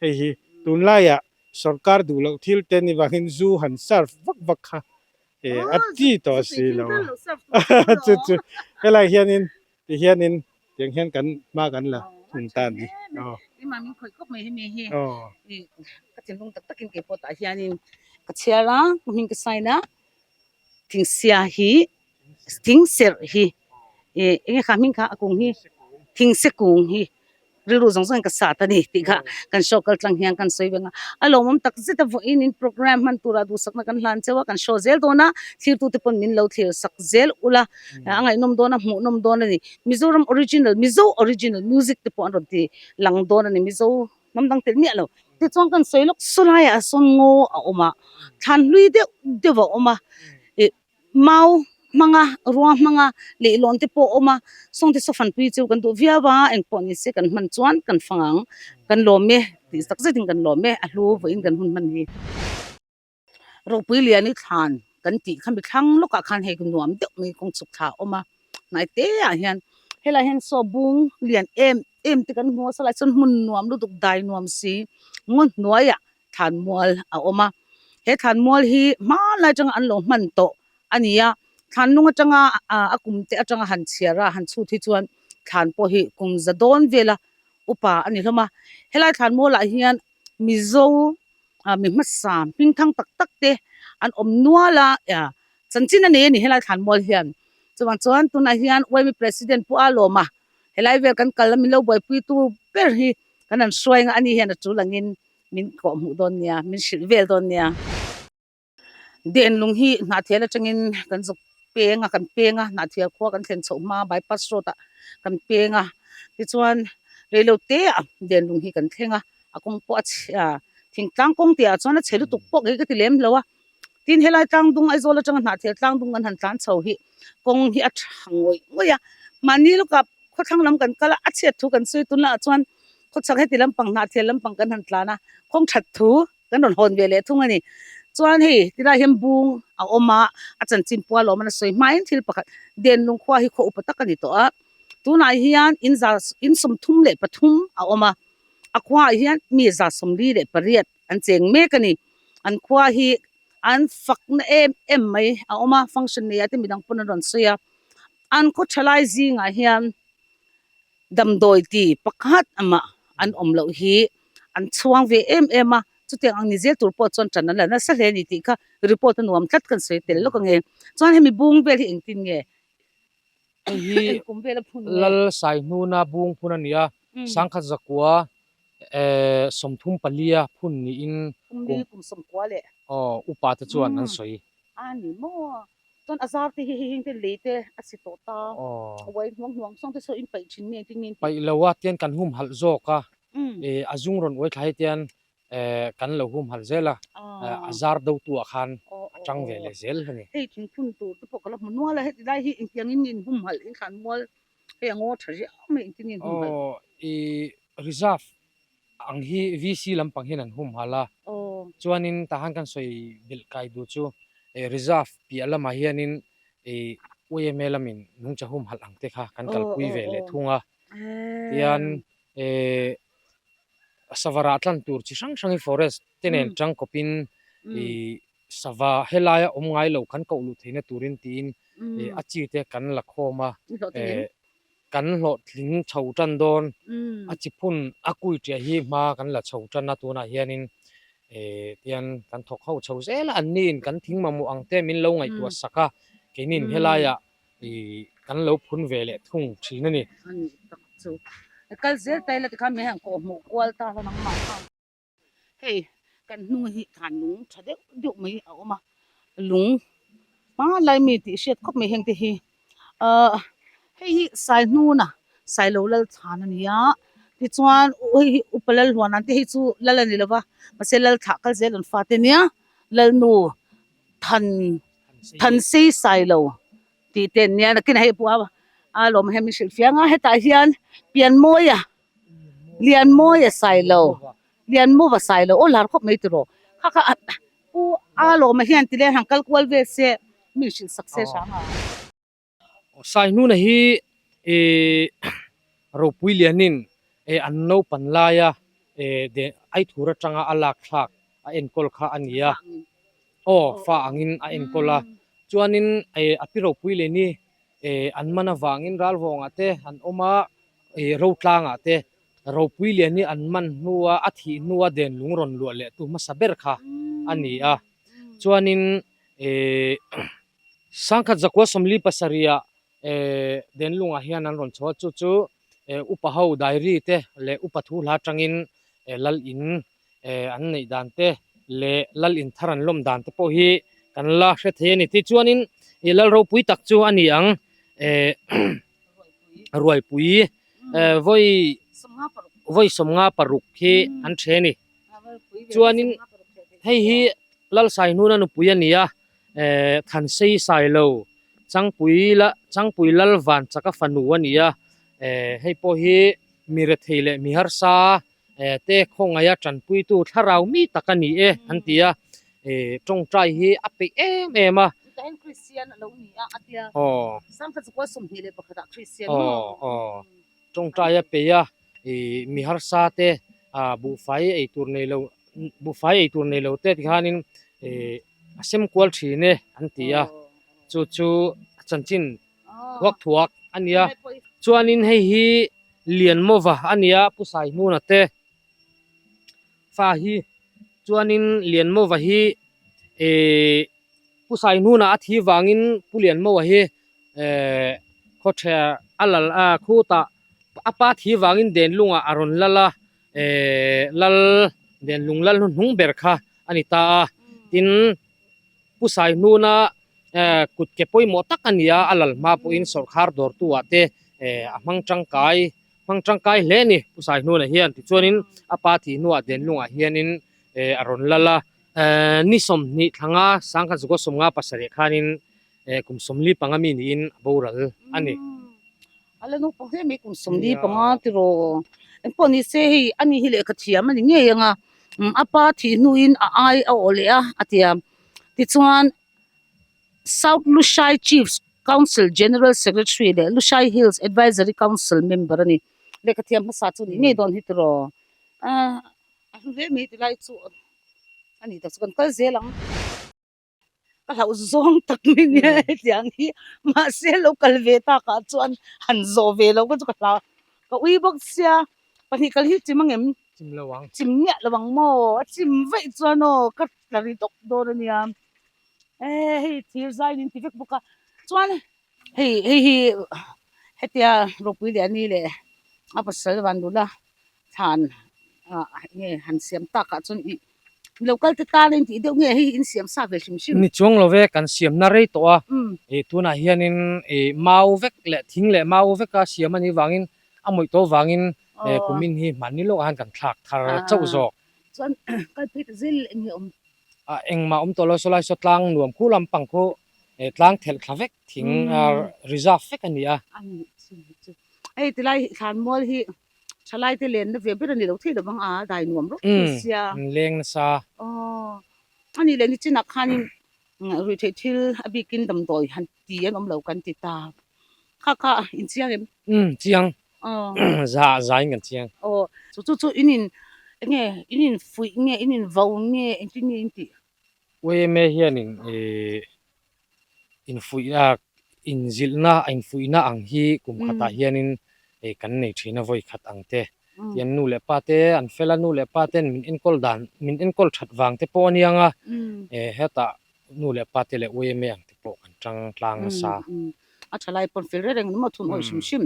Hei hi tunlaiah sorkar duh loh thil te ni vangin zu han serve vak vak kha a ti tawh si lo a. Chu chu helaiah hianin Ti hianin tiang hian kan hma kan la thung ta a ni. Aw. Keimah min khawih khawp mai hemi hi. Aw. Ka thinlung tak takin kei pawh tah hianin ka chhiar a, ka hming ka sign a, thingsia hi, thingserh hi, enge kha hming kha a kung hi, thingse kung hi. Rilru zawng zawngin ka sat a ni tih kha kan show kal tlang hian kan sawi veng a. A lawmawm tak zet a vawiin in program hman turah duhsakna kan hlan cheu a, kan show zel dawn a, thlirtute pawn min lo thlir sak zel ula, a ngaihnawm dawn a, hmuhnawm dawn a ni. Mizoram original, Mizo original music te pawh an rawn ti lang dawn a ni, Mizo hnam dang tel miah lo. Tichuan kan sawi lawk sawlaiah sawn ngaw a awm a, thlan hlui deuh deuh a awm a, ih Mau hmanga, rua hmanga leihlawn te pawh a awm a, sawngte saw fanpui chu kan duh viau a, engpawh ni se kan hman chuan kan fang ang, kan lawm e tih tak zetin kan lawm e, a hlu vawiin kan hun hman hi. Ropui Liani thlan kan tih kha mi thlang lawkah khan hei nuam deuh mai kawng chhuk thla a awm a, hnai te ah hian helaiah hian saw bung lian em em te kan hmu a, sawlai chuan hmun nuam lutuk dai nuam si ngaw hnuaiah thlanmual a awm a, he thlanmual hi hmanlai atanga an lo hman tawh a ni a, thlanlung atanga a kum te atanga han chhiar a han chhut hi chuan thlan pawh hi kum za dawn vela upa a ni hlawm a, helai thlanmual ah hian Mizo mi hmasa hming thang tak tak te an awm nual a, chanchin a nei a ni helai thlanmual hian, chuvang chuan tunah hian Uaimi President Pu Alawma Helai vel kan kal a min lo buaipui tu ber hi kan han hruai nga ani hian a tul angin min kawh hmuh dawn nia, min hrilh vel dawn nia. Denlung hi Hnahthial atangin kan zuk peng a, kan peng a, Hnahthial khua kan thlen chhoh hma bypass road ah kan peng a, tichuan reilo te ah Denlung hi kan thleng a, a kawng pawh a chhia, thingtlang kawng tih ah chuan a chhe lutuk pawh kei ka ti lem lo a. Tin helai tlangdung Aizawl atanga Hnahthial tlangdung kan han tlan chho hi kawng hi a tha ngawih ngawih a, mahni lawkah khawthlang lam kan kal a, a chhiat thu kan sawi tunah chuan khawchhak heti lampang Hnahthial lampang kan han tlan a, kawng that thu kan rawn hawn ve leh thung a ni. Chuan hei tilai hian bung a awm a, a chanchin pual a awm a, a sawi hmain thil pakhat Denlung khua hi khaw upa tak a ni tawh a, tunah hian in za in 33 a awm a, a khuaah hian mi 48 An cheng mek a ni. An khua hi an fakna em em mai a awm a, function nei ah te midang pawn an rawn sawi a. An khaw thalai zingah hian damdawi ti pakhat amah an awm loh hi an chhuang ve em em a, chutiang ang ni zel tur pawh chuan tan an la nasa hle a ni tih kha report a nuam tlat kan sawi tel lawk ange. Chuan hemi bung vel hi engtin nge? Hei hi Lal Saihnuna bung phun a ni a, Sangkhat Zakua 34 phun niin kum kum 90 leh aw upa te chuan an sawi. A ni maw? Chuan a zar te hi hei heng te lei te a si tawh ta. Uai hnuang hnuang sawng te saw in paih thin nge engtin nge in tih? Paih lo a tian kan humhalh zawk a, a zung rawn uai thla hi tian kan lo humhalh zel a, a zar do tu ah khan a tang ve leh zel a ni. Hei thingphun tur te pawh ka la hmu nual a, heti lai hi engtiangin nge in humhalh in thlan mual Hei a ngaw tha riau mai engtin nge humhalh? Aw i reserve ang hi VC lampang hian an humhalh a, chuanin tahan kan sawi belh kai duh chu reserve piah lamah hianin i YMA lamin nungcha humhalh ang te kha kan kalpui ve leh thung a, tian savarah tlan tur chi hrang hrang hi forest te nen tangkawpin i Sava helaia awm ngai lo kan koh luh theihna turin tiin a chi te kan la khawm a, kan hlawhtling chho tan dawn, a chi phun a kui ṭiah hi hma kan la chho tan a, tunah hianin tian kan thawk ho chho zel a, anniin kan thing mamawh ang te min lo ngaihtuah sak a, keinin helaiah kan lo phun ve leh thung ṭhin a ni. Kal zel ta ila tikhan min han kawhhmuh kual ta hlawm ang mah kha. Hei kan hnung hi thlan lung tha deuh deuh mai a awm a, lung hmanlai mi tih hriat khawp mai heng te hi. Ahh hei hi Saihnuna Sailo Lalchhan a ni a, tichuan hei hi Upa Lalhuana te hei chu lal a ni lo va, mahse Lalthlah kal zel an fate nia Lalnu Than Thansei Sailo tih te an nia nakinah hei pawh a lawm hian min hrilh fiang a, hetah hian Pianmawia Lianmawia Sailo Lianmawva Sailo aw lar khawp mai tiraw kha kha Pu a lawma hian ti leh han kal kual vel se min hrilh sak se hrang a. Saihnuna hi ih ropui lianin eh an naupan laia eh de Aithur atanga a lak thlak a enkawl kha a ni a. Aw fa angin a enkawl a. Chuanin eh a pi ropui liani eh an man avangin ralvawngah te an awm a ih rotlangah te Ropui lian hi an man hnua a thih hnua den lung rawn luah leh tu hmasa ber kha a ni a. Chuanin eh Sangkhat zakua sawmli pasarihah eh den lungah hian an rawn chho a, chu chu eh upa ho diary te leh upa thu hla atangin eh lal in eh an neih dan te leh lal in thar an lawm dan te pawh hi kan la hre thei a ni. Tichuanin ih lal ropui tak chu a ni ang eh Ruaipui vawi vawi sawmnga paruk hi an then a ni. Chuanin hei hi Lalsaihnuna nupui a ni a, Thansei Sailo Changpui la Changpui Lalvanchaka fanu a ni a, hei pawh hi mi rethei leh mi harsa te khawngaia tanpuitu thlarau mi tak a ni e an ti a, tawngtai hi a peih em em a. Chutah hian Kristian a lo ni a a tia. Aw. Sangkhat chu kual 21 ah Kristian maw? Aw aw. Tawngtai a peih a, mi harsa te buhfai ei tur nei lo buhfai ei tur nei lo te tikhanin a sem kual thin e an ti a, chu chu a chanchin thuak thuak a nia. Chuanin hei hi Lianmawva a nia Pu Saihmuna te fa hi chuanin Lianmawva hi ehh Pu Saihnuna a thi vangin Pu Lianmawva hi ehh khawther a lal a khutah a pa thi vangin Denlungah a rawn lal a ehh lal Denlung lal hnuhnung ber kha a ni ta a tin Pu Saihnuna kut ke pawimawh tak a ni a, a lal hma pawhin sawrkhar dawrtu ah te a hmang tangkai hmang tangkai hle a ni Pu Saihnuna hian. Tichuanin a pa thih hnuah Denlungah hianin a rawn lal a, ni 20 thlanga sangkhat zukaw 57 khanin kum 45 mi niin a boral a ni. A la naupang hle mai kum 45 tiraw engpawh ni se hei ani hi lehkha thiam a ni ngei ang a, a pa thih hnuin a ai a awh leh a a ti a, tichuan South Lushai Chiefs Council General Secretary leh Lushai Hills Advisory Council member a ni. Lehkha thiam hmasa chu a nih ngei dawn hi tiraw a hlu hle mai tilai chu a ni tak chu kan kal zel ang. Ka hlauh zawng tak mai nia hetiang hi mahse lo kal ve takah chuan han zawh ve loh kha chu ka hlau ka ui bawk sia pahnih kal hi chim ang em? Chim lo ang. Chim miah lo ang maw? A chim vaih chuan aw ka tla ri tawp dawn a nia e hei thir zai in ti vek bawk a chuan hei hei hi hetia ropui leh a ni leh a pasal van nula thlan ah nge han siam takah chuan ih lo kal te tan a intih deuh nge hei in siam sa ve hrim hrim. Ni chuang lo ve kan siamna rei tawh a, ih tunah hianin ih mau vek leh thing leh mau veka siam a nih vangin a mawih tawh vangin kumin hi hmanni lawkah hian kan thlak thar chauh zawk. Chuan kal phei ta zel eng nge awm? Ah engmah awm tawh lo saw lai saw tlang nuam khu lampang khu tlang thelh thla vek thing reserve vek a ni a. A nih chu chu hei tilai thlanmual hi Thalai te lenna ve ber a ni lo thei lovang a, dai nuam rawk thei sia. An leng nasa. Aw, a nih leh nichinah khanin ruihtheih thil a bikin damdawi han ti an awm lo kan ti ta. Kha kha in chiang em? Umm chiang. Aw. Za za in kan chiang. Aw, chu chu chu in in enge in in fuih nge in in vo nge engtin nge in tih? Yma hianin ih infuihna inzilhna a infuihna ang hi kum khatah hianin eh kan nei thin a vawi khat ang te tian nu leh pa te an fel a nu leh pa ten min enkawl dan min enkawl that vang te pawh a nia nga eh hetah nu leh pa te leh yma ang te pawh kan tang tlang nasa. A tha lai pawn fel reng reng maw thun awih hrim hrim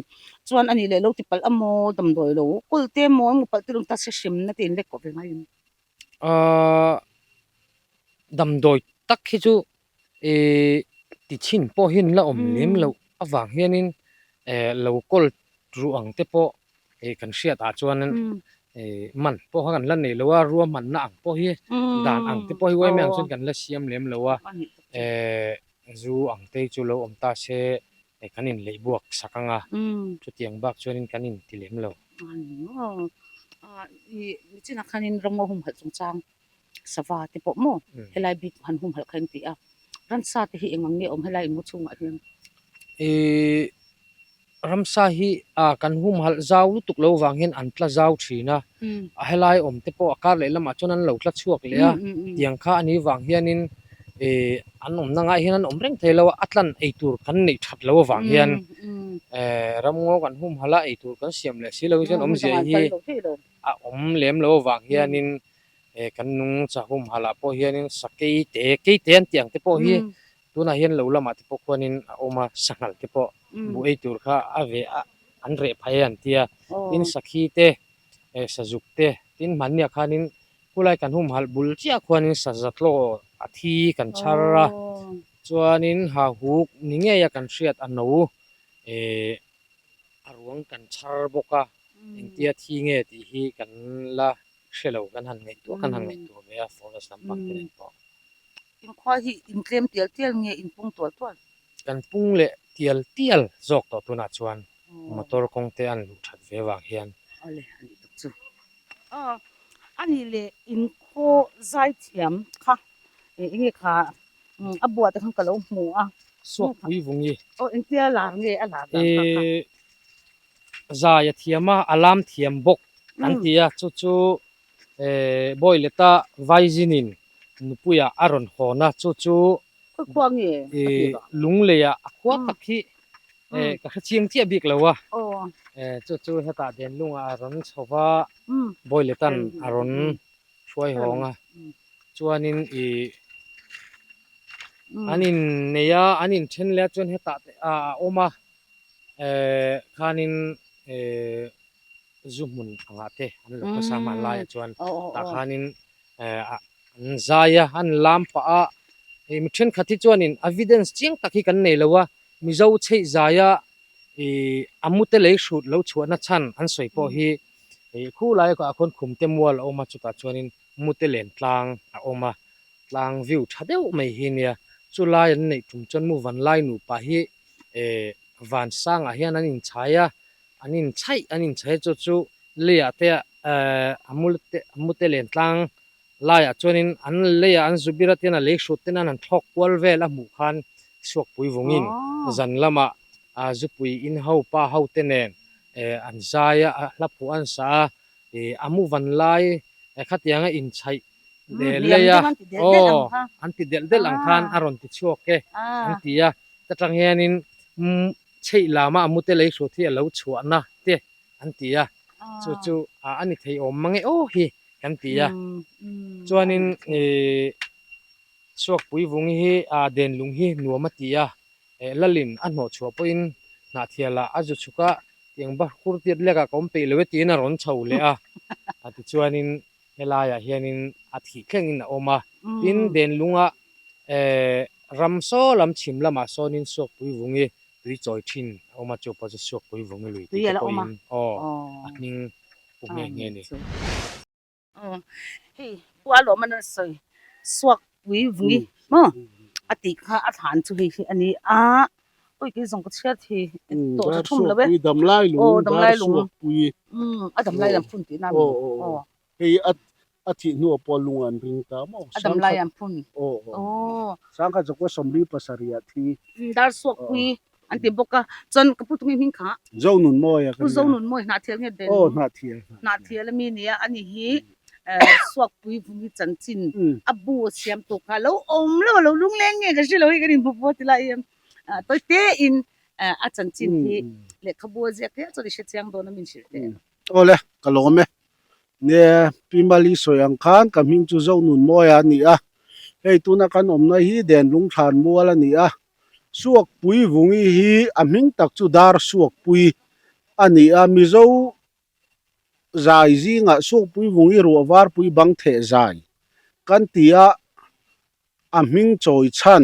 chuan ani leh lo ti palh a maw damdawi lo kawl te maw emaw palh te lawm ta se hrimna te in lek kawh ve ngai em? Ahh damdawi tak hi chu ih ti chhin pawh hi an la awm lem loh avang hianin lo kawl ruh ang te pawh kan hriat ah chuan man pawh kha kan la nei lo a, ruahmanna ang pawh hi dan ang te pawh hi uaimi ang chuan kan la siam lem lo a, zu ang te hi chu lo awm ta se kan inleih buak sak ang a, chutiang bak chuanin kan inti lem lo. Nichinah khanin ramngaw humhalh chungchang sava te pawh maw helai bik han humhalh kha in ti a, ramsa te hi eng ang nge awm helai in ngaw chhungah hian? Ihh ramsa hi ah kan humhalh zau lutuk lo vang hian an tla zau thin a, a helai awm te pawh a kar leh lamah chuan an lo tla chhuak leh a, tiang kha a nih vang hianin ihh an awmna ngaiah hian an awm reng thei lo a, a tlan ei tur kan neih that loh avang hian eh ramngaw kan humhalh a ei tur kan siam leh si lo hi chuan awmzia hi a awm lem lo avang hianin eh kan nung chahum halah pawh hianin sakei te keite an tih ang te pawh hi tunah hian lo lamah te pawh khuanin a awm a sanghal te pawh buh ei tur kha a ve a an reh phai an tia tin sakhi te eh sazuk te tin hmanniah khanin khulai kan humhalh bul chiah khuanin saza tlaw a thi kan chhar a chuanin hahuk ni ngeia kan hriat a no eh a ruang kan chhar bawk a engtia thi nge tih hi kan la hre lo kan han ngaihtuah kan han ngaihtuah ve a forest lampang te nen pawh. Inkhua hi intlem tial tial nge inpung tual tual? Kan pung leh tial tial zawk tawh tunah chuan motor kawng te an luh that ve vang hian. Awle a nih tuk chu. Aw a nih leh inkhaw zaithiam kha enge kha a buah te khan ka lo hmu a. Suak pui vungi. Aw engtia lar nge a lar dan kha kha. Zai a thiam a, a lam thiam bawk an ti a, chu chu Bawileta Vaizinin nupuia a rawn hawn a, chu chu Lungleiah a khua tak hi ka hre chiang chiah bik lo a, chu chu hetah Denlungah a rawn chho va, Bawileta'n a rawn hruai hawng a, chuanin ih an innei a, an inthen leh a chuan hetah te a awm a. Eh khanin eh zu hmun angah te an lo khawsa hman laiah chuan tah khanin eh an zai a an lam pah a hei mi thenkhat hi chuanin evidence chiang tak hi kan nei lo a Mizo chheih zaia ih a mute lei hrut lo chhuahna chhan an sawi pawh hi ih khu laia ah khuan khum te mual a awm a chutah chuanin mute len tlang a awm a tlang view tha deuh mai hi nia chulai an neih tum chuan mu van lai nupa hi eh van sangah hian an inchhai a an inchhaih an inchhai a chu chu leiah te eh a mul te a mute len tlang laiah chuanin an leiah an zu bir a tian a lei hrut ten an han thlawk kual vel a hmuh khan chhuakpui vungin zan lamah ah zupui in ho pa ho te nen eh an zai a a hla phuah an sa a ih a mu van lai khatianga inchhaih leh lei a aw an ti delh delh ang khan a rawn ti chhuak e an ti a ta tang hianin chheih lama a mute lei hrut hi a lo chhuahna te an ti a chu chu a ni thei awm mang e aw hi kan ti a chuanin ih Suakpui vung hi a denlung hi nuam a ti a Lalin a hnawh chhuah pawhin hnahthialah a zu chhuk a, tiang ba hur tiat lekah ka awm peih lo e tiin a rawn chho leh a. Tichuanin helaiah hianin a thih thlengin a awm a. Tin, Denlunga ram saw lam chhim lamah sawnin Suakpui vungi tui chawi thin a awm a, chu pawh chu Suakpui vungi lui tih te pawhin aw a hming pu nghe nghe a ni. Aw hei pu a lawm a sawi suak pui vungi maw a tih kha a thlan chu hei hi a ni a awi kei zawng ka chhiar thei tawh tha thum lo e damlai lung aw damlai lung suak pui a damlai an phun tihna a ni aw hei a a thih hnuah pawh lung an ring ta maw a damlai an phun aw aw sangkhat zakua 47 ah thi dar suak pui an ti bawk a chuan ka pu tunge hming kha Zonun mawi a ka pu Zonun mawi hnah thial nge den aw hnah thial hnah thial ami nia ani hi suakpui vungi chanchin a bu a siam tu kha lo awm lo a lo lungleng nge ka hre lo hei kan inhmu pawh ti lai hian tawi te in a chanchin hi lehkhabu a ziak hial chuan i hre chiang dawn a min hrilh teh Awle ka lawm e ne Pi Mali sawi ang khan ka hming chu Zonun mawi a ni a hei tuna kan awmna hi Denlungthlan mual a ni a Suakpui vungi hi a hming tak chu Dar Suakpui a ni a, Mizo zai zingah Suakpui vungi ruah varpui bang theh zai kan ti a, a hming chawi chhan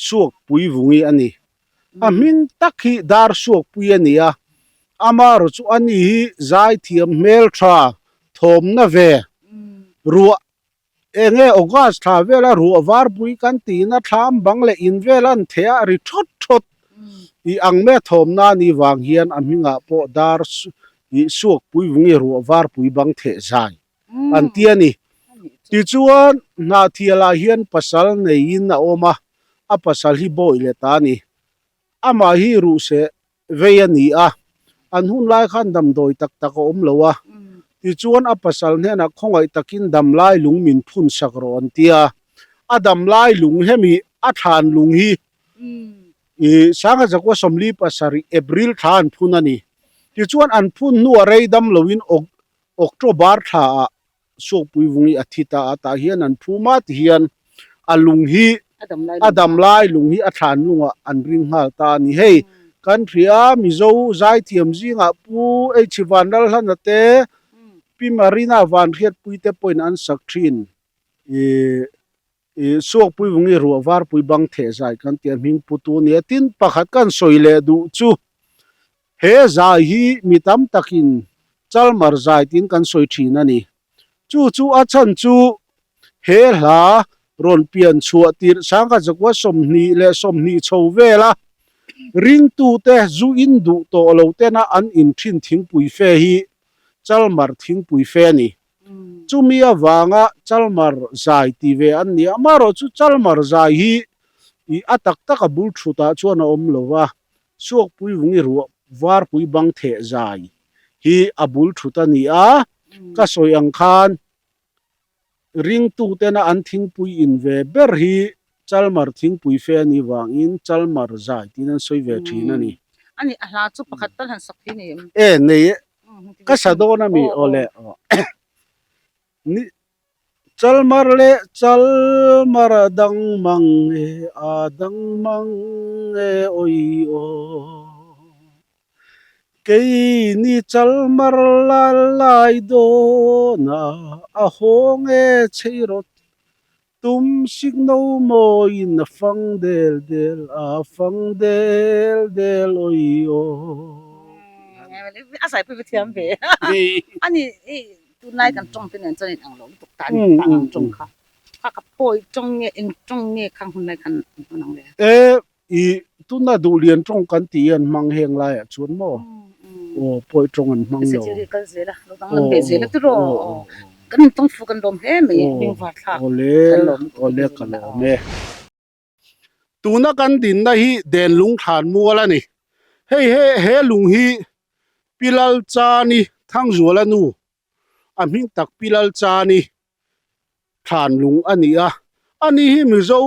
Suakpui vungi a ni. A hming tak hi Darsuakpui a ni a, amaherawh chu ani hi zaithiam hmeltha thawmna ve ruah eng nge August thla vela ruah varpui kan tihna thlam bang leh in vel an theh a ri thawt thawt i ang mai a thawmna a nih vang hian a hmingah pawh Dar ih Suakpui vungi ruah varpui bang theh zai an ti a ni. Tichuan Hnahthialah hian pasal neiin a awm a, a pasal hi bawi leh ta a ni. Amah hi ruhseh vei a ni a, an hun lai khan damdawi tak tak a awm lo a, tichuan a pasal hnenah khawngaih takin damlai lung min phun sak rawh an ti a, a damlai lung hemi a thlan lung hi i Sangha Zakua 47 April thla an phun a ni. Tichuan an phun hnuah rei dam loin October thlaah Suakpui vungi a thi ta a, tah hian an phum a tihian a lung hi a dam lai lung hi a thlan lungah an ring nghal ta a ni. Hei kan hria Mizo zaithiam zingah Pu H Vanlalhlana te, Pi Marina Vanhriatpui te pawhin an sak thin i i Suakpui vungi ruah varpui bang theh zai kan tih a hming putu a ni a. Tin pakhat kan sawi leh duh chu He zai hi mi tam takin Chalmar zai tiin kan sawi thin a ni. Chu chu a chhan chu he hla rawn pian chhuah tirh sangkhat zakua 20 chho vela ringtute zu in duh tawh lo tena an in thin thingpui fe hi Chalmar thingpui fe a ni. Chumi avanga Chalmar zai ti ve an ni a, amaherawhchu Chalmar zai hi a tak tak a bul thutah chuan a awm lo va, Suakpui vungi ruah varpui bang theh zai hi a bul thut a ni a, ka sawi ang khan ringtutena an thingpui in ve ber hi Chalmar thingpui fe a nih vangin Chalmar zai tiin an sawi ve thin a ni. A ni, a hla chu pakhat tal han sak hi ni em? E, nei e. Ka sa dawn a mi? Aw le. Ni, Chalmar leh Chalmar a dang mang e, a dang mang e awi aw. Kei ni Chalmar lal lai dawn a, a hawng e chhei rawt. Tum sik no mawiin a fang del del, a fang del del awi aw. A zaipui va thiam ve. A ni i tunlai kan tawng te nen chuan in ang lo lutuk ta a ni ta ang tawng kha. Kha ka pawi tawng nge eng tawng nge khang hun lai khan an hman ang le. E i tuna duhlian tawng kan tih hian hmang heng laiah chuan maw aw pawi tawng an hmang lo. Security kal zel a lo danglam ve zel a tiraw aw kan in tawng fu kan lawm hle mai bengvar thlak kan lawm lutuk Awle ka lawm e. Tuna kan dinna hi Denlung thlan mual a ni. Hei he he lung hi Pi Lalchani Thangzuala nu a hming tak Pi Lalchani thlan lung a ni a. Ani hi Mizo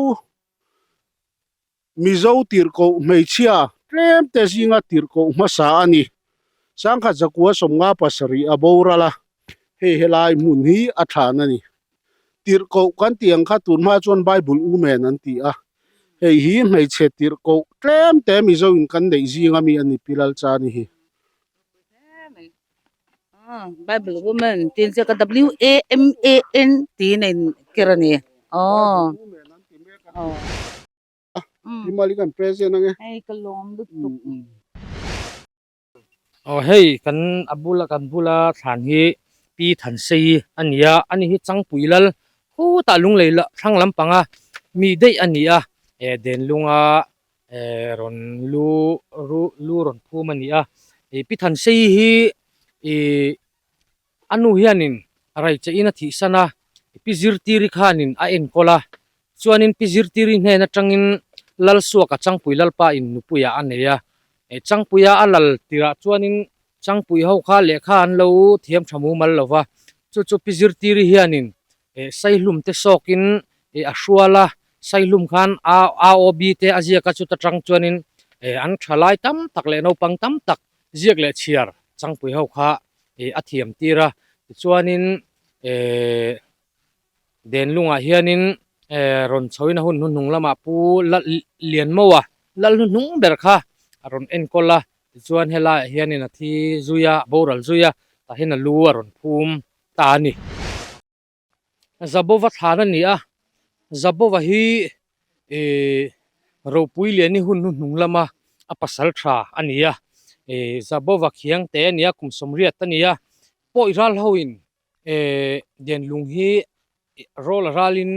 Mizo tirhkoh hmeichhia tlem te zinga tirhkoh hmasa a ni. Sangkhat zakua 57 a boral a, hei helai hmun hi a thlan a ni. Tirhkoh kan tih ang kha tun hma chuan Bible Women an ti a, hei hi hmeichhe tirhkoh tlem te Mizo in kan neih zinga mi a ni Pi Lalchani hi. Bible Woman tih ziak a W A M A N tiin a in ker a ni aw. Pi Mali kan present ang e. Hei ka lawm lutuk. Aw hei kan a bula kan bula thlan hi Pi Thansei a ni a, ani hi Changpui lal khutah lunglei la thlang lampanga mi daih a ni a, eh Denlunga eh rawn lu ru lu rawn phum a ni a, ih Pi Thansei hi ih A nu hianin Raichein a thihsan a, Pi Zirtiri khanin a enkawl a. Chuanin Pi Zirtiri hnen atangin Lalsuaka Changpui Lalpa in nupuiah a nei a. Changpuia a lal tirah chuanin Changpui ho kha lehkha an lo thiam tha mumal lo va. Chu chu Pi Zirtiri hianin Saihlum te sawkin a hrual a, Saihlum khan AOB te a ziak a, chuta tang chuanin an thalai tam tak leh naupang tam tak ziak leh chhiar Changpui ho kha ih a thiam tir a tichuanin ehh Denlungah hianin ehh rawn chhoin a hun hnuhnung lamah Pu Lianmawa lal hnuhnung ber kha a rawn enkawl a tichuan helaiah hianin a thi zui a a boral zui a tah hian a lu a rawn phum ta a ni. Zabova thlan a ni a, Zabova hi ih ropui lian i hun hnuhnung lama. a pasal tha a ni a, eh Zabova khiang te a ni a, kum sawmriat a ni a, pawi ral ho in eh Denlung hi rawl a ral in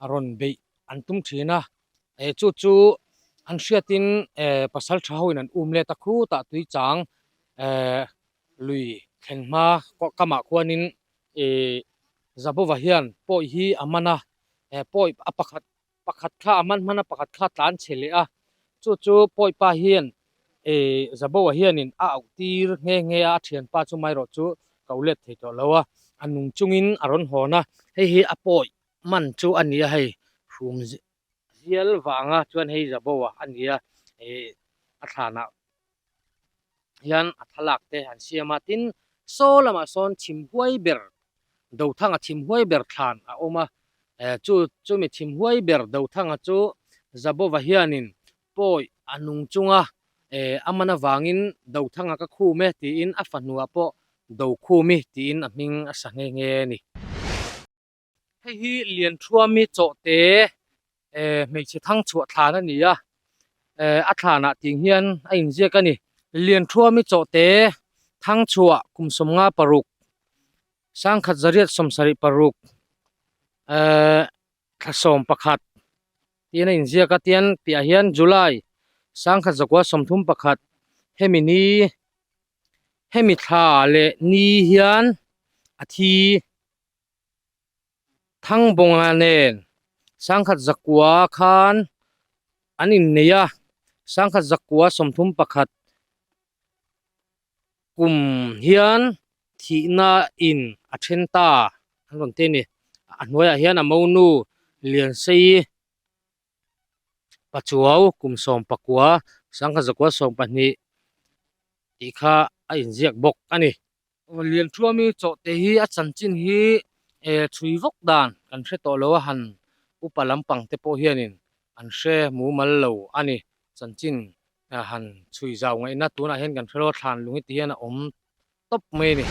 a rawn beih an tum thin a, eh chu chu an hriat in eh pasal tha ho in an um let a khutah tui chang eh lui thleng hma kamah khuan in eh Zabova hian pawi hi a man a, eh pawi a pakhat pakhat kha a man hman a pakhat kha a tlan chhe leh a, chu chu pawi pa hian eh Zaboa hianin a auh tir nghe nghe a, a thianpa chu maherawh chu ka u let thei tawh lo a, a nung chungin a rawn hawn a, hei hi a pawi man chu a ni a hei hrum zial vanga chuan hei Zaboa a ni a, eh a thlanah hian a thlalak te an siam a, tin saw lamah sawn chhim huai ber Dothanga chhim huai ber thlan a awm a, eh chu chumi chhim huai ber Dothanga chu Zabova hianin pawi a nung chunga eh a man avangin Dothanga ka khum e tiin a fahnuah pawh Dokhumi tiin a hming a sa nghe nghe a ni. Hei hi Lianthuami chawhte eh hmeichhe thang chhuah thlan a ni a, eh a thlanah tih hian a inziak a ni. Lianthuami chawhte thang chhuah kum sawmnga paruk, sangkhat zariat sawmsarih paruk eh thla 11 tiin a inziak a, tian piah hian July sangkhat zakua 31 hemi ni hemi thla leh ni hian a thi. Thangbawnga nen sangkhat zakua khan an innei a, sangkhat zakua 31 kum hian thihna in a then ta an rawn ti a ni. A hnuaiah hian a monu Liansei Pachuau kum 19 sangkhat zakua 12 tih kha a inziak bawk a ni. Lianthuami chawhte hi a chanchin hi eh chhui vawk dan kan hre tawh lo a han upa lampang te pawh hianin an hre mumal lo a ni. Chanchin han chhui zau ngaihna tunah hian kan hre lo a thlan lung hi ti hian a awm tawp mai a ni.